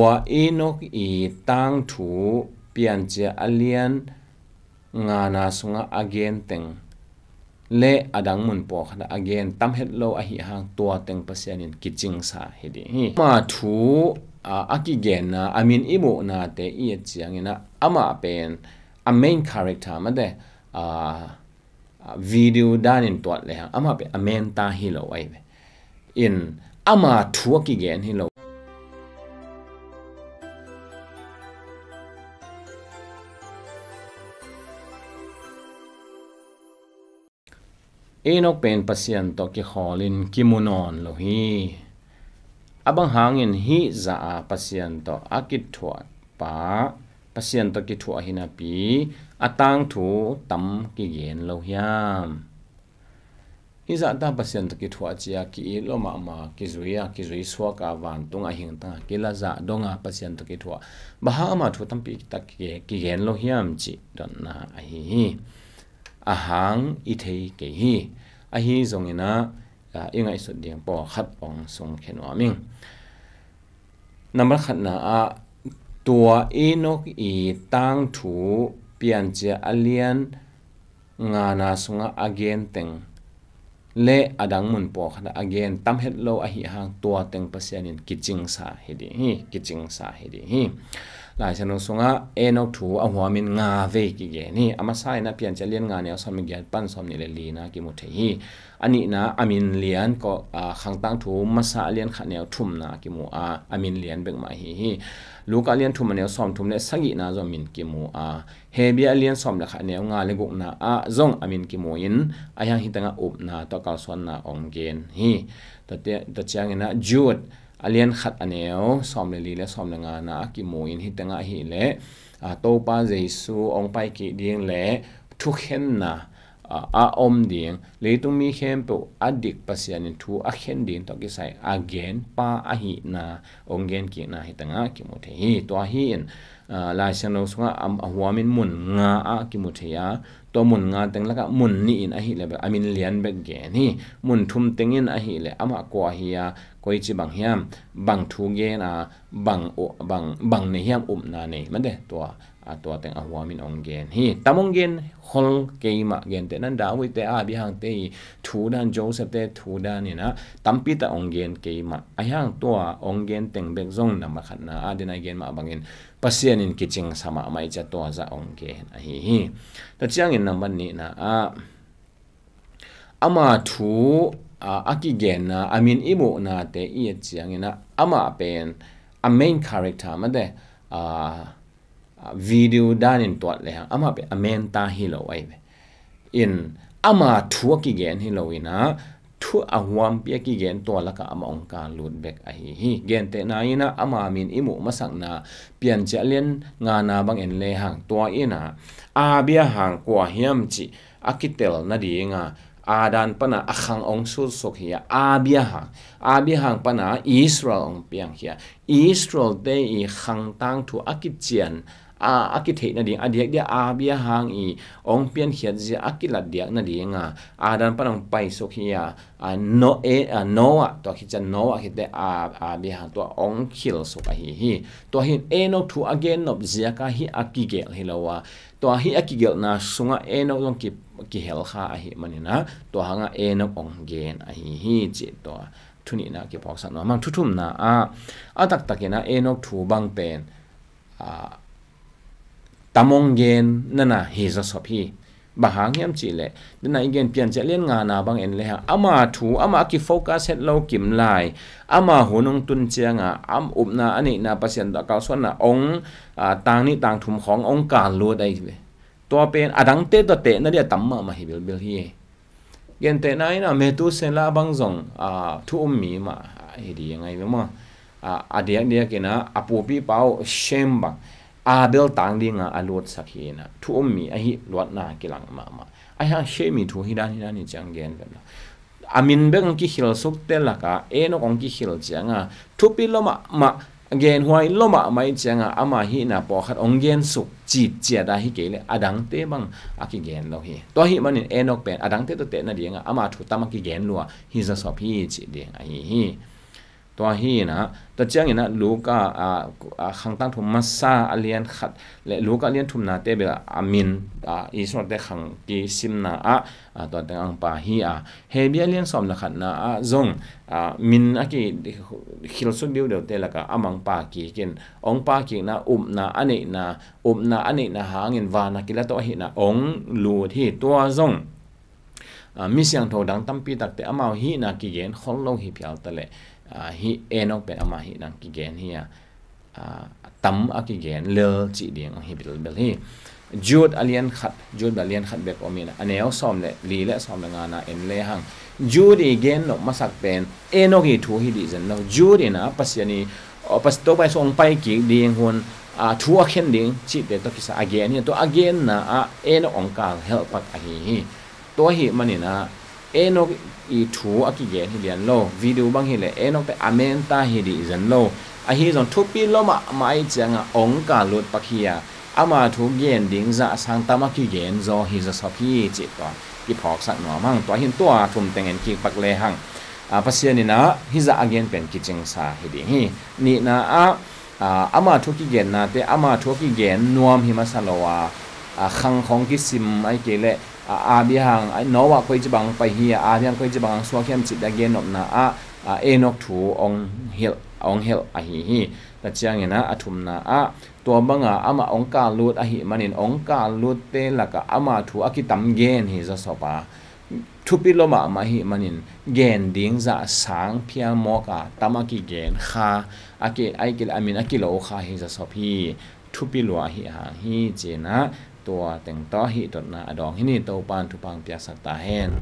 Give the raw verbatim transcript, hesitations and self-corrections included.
Tua Enoch i tangthu Piancil a lian ngana sungah a gen teng le a dang mun pawlkhat a gen tam het lo ahi hang tua teng Pasian in kicingsa hi ding hi. Ama thu a, a kigenna, a min i muhnate i et ciangin ah amah pen a main character mate, a, a video danin tuat le hang amah pen a main ta hi lo ahi ve. In ama thu a kigen hi lo. Enoch pen Pasian tawh kikhawlin kimu nawn lo hi. A bang hangin hih zah a Pasian tawh a kithuah pa, Pasian tawh kithuah hi napi a tangthu tam kigen lo hiam? Hih zah ta Pasian tawh kithuah cia ki-it lo mahmah, kizui a, kizui suak a, vantung a hingtang a kila zah dong a Pasian tawh kithuah, bang hang ama thu tampi tak ki-, kigen lo hiam cih dotna ahi hi. A hang i thei kei hi. Ahi zongin ah, a, i ngaihsut ding pawlkhat hong sungkhia nuam ing. Nambat khatna ah, tua Enoch i tangthu Piancil a lian ngana sungah a gen teng le a dang mun pawlkhat a gen tam het lo ahi hang tua teng Pasian in kicingsa hi ding hi, kicingsa hi ding hi. Lai Siangtho sungah Enoch thu a huamin nga vei kigen hi. A masa in ah Piancil a lian nga neu sawm le giat pan sawm nih le lina kimu thei hi. A nihna a min lian ko, a, Khangtangthu masa a lian khat neu thumna kimu a, a min lian bek mah ahi hi. Luka a lian thum a neu sawm thum le sagihna zong min kimu a, Hebru a lian sawm le khat neu nga le gukna ah zong a min kimu in, a hiang hi tengah upna tawh kalsuanna hong gen hi. Tua te, tua ciangin ah Jude a lian khat a neu sawm le li le sawm le ngana a kimu in hi tengah ahih leh, a, Topa Jesu hong pai kik ding le thukhenna a, a om ding, leitung mi khempeuh a dik Pasian in thu a khen ding tawh kisai a gen pa ahihna hong gen kikna hi tengah kimu thei hi. Tua hi in, a, Lai Siangtho sungah a, a huamin mun nga ah kimu thei a, tua mun nga teng lakah mun nih in ahih leh bek a min lian bek gen hi. Mun thum teng in ahih leh amah kua hi a, koici bang hiam, bang thu gen a, bang, bang, bang nei hiam, upna nei mate, tua a, tua teng a huamin hong gen hi. Tam hong gen khol kei mah, gentehna in David te, Abraham te i thu dan, Joseph te thu dan in ah tampi tak hong gen kei mah. A hiang tua hong gen teng bek zong nambat khatna ah, a den a i gen mah bangin Pasian in kicingsa mahmah i cia tua zah hong gen ahi hi. Tua ciangin nambat nihna ah, ama thu, a, a kigenna, a min i muhnate i et ciangin ah amah pen a main character mate, a, a, video danin tuat le hang amah pen a main ta hi lo ahi ve. In ama thu a kigen hi lo in ah, thu a huampi a kigen tua lakah amah hong kal lut bek ahi hi. Gentehna in ah ama min i muh masakna Piancil a lian ngana bang en le hang tua in ah, Abraham kua hiam cih a kitel nading a, Adam pana a khang hong sutsuk hi a, Abraham, Abraham pana Israel hong piang hi a, Israel te i khangtang thu a kician a, a kitheih nading a diakdiak Abraham i hong piankhiat zia a kilat diak nading a, Adam pana hong paisuk hi a, a, No-, e, a, Noah, tua khit ciang Noah khit teh a, Abraham tua hong khilsuk ahi hi. Tua hi in Enoch thu a gen nop ziak a hih a kigelh hi lo a, tua hih a kigelhna sungah Enoch zong ki, kihel kha ahih manin ah, tua hangah Enoch hong gen ahi hi cih tua thu nihna kiphawksak nuam hang. Thu thumna ah, a taktakin ah Enoch thu bang pen, a, tam hong gen nana hi zawsop hi. Bang hang hiam cih leh, den a i gen Piancil a lian ngana bang en le hang, ama thu, amah a kifocus het lo kim lai, ama hun hong tun ciang a, a upna a neihna, Pasian tawh a kalsuanna hong, a, tang nih tang thum khawng hong kal lut ahi ve. Tua pen a dangte tawh tehna ding a tam mahmah hi bilbil hi. Gentehna in ah Methuselah bang zong, a, thu um mi mah hi ding ahi ve maw. A, a diakdiak in ah a pupipa uh Shem bang Abel tang ding a a lutsak hi in ah, thu um mi ahi luatna kilang mahmah. Ahi hang Shem i thu hi dan hi dan hi ciang gen pen a, a min bek hong kikhilsuk te lakah Enoch hong kikhil ciang a, thupi lua mahmah, genhuai lua mahmah i ciang a, ama hihna pawlkhat hong gensuk citciat a hi kei leh a dangte bang a kigen lo hi. Tua ahih manin Enoch pen a dangte tawh tehna ding a ama thu tam a kigen lua hi zawsop hi cih ding ahi hi. Tua hi inah, tua ciang inah Luka, a, a, Khangtang Thum Masa a lian khat le Luka lian thumnate bel a min, a, Israelte khang kisimna ah, a, tua teng ang pa hi a. Hebru lian sawm le khatna ah zong, a, min a kikhilsut diudeuhte lakah a mang pa kik in, ong pa kikna, upna a neihna, upna a neihna hangin van a kila tawh ahihna ong lut hi. Tua zong, a, mi siangtho dang tampi takte amau hihna kigen khol lo hi phial ta leh, a, hih Enok pen ama hihna kigen hi a, a, tam a kigen lel cih ding ong hi bilbel hi. Jude a lian khat, Jude a lian khat bek om in a neu sawm le li le sawm le ngana en lehang, Jude i gen nop masak pen Enok i thu hi dih zen lo. Jude inah Pasian i, aw, Pas-, Topa i sung ong pai kik ding hun, a, thu a khen ding cihte tawh kisai a gen hi. Tua a genna ah Enok ong kal helh pak ahi hi. Tua ahih maninah Enok i thu a kigen hi lian lo. Video bang hileh Enok pen a menta hi dih zen lo. Ahi zong thupi lo mahmah ahih ciangah ong kal lut pak hi a, ama thu gen ding zah sang tam a kigen zaw hi zawsop hi cih tua kiphawksak nuam hang. Tua hin tua thum teng en kik pak lehang, a, Pasian inah hih zah a gen pen kicingsa hi ding hi. Nihna ah, a, ama thu kigennate, ama thu kigen nuam hi masa lo a, a, khang khawng kisim ahih kei leh, a, Abraham, a, Noah koici bang pai hi a, Abraham koici bang ang suak hiam cih a gen nopna ah, a, Enok thu ong hilh, ong hilh ahi hi. Tua ciang inah a thumna ah, tua banga amah ong kal lut ahih manin ong kal lutte lakah ama thu a kitam gen hi zawsop a, thupi lo mahmah ahih manin gen ding zah sang phial mawk a, tam a kigen kha, a ki, a ki, a min a kilo kha hi zawsop hi. Thupi lua ahih hang hi ci inah tua teng tawh hih dotna a dawng hi ni. Topa'n thupha ong piaksak ta hen.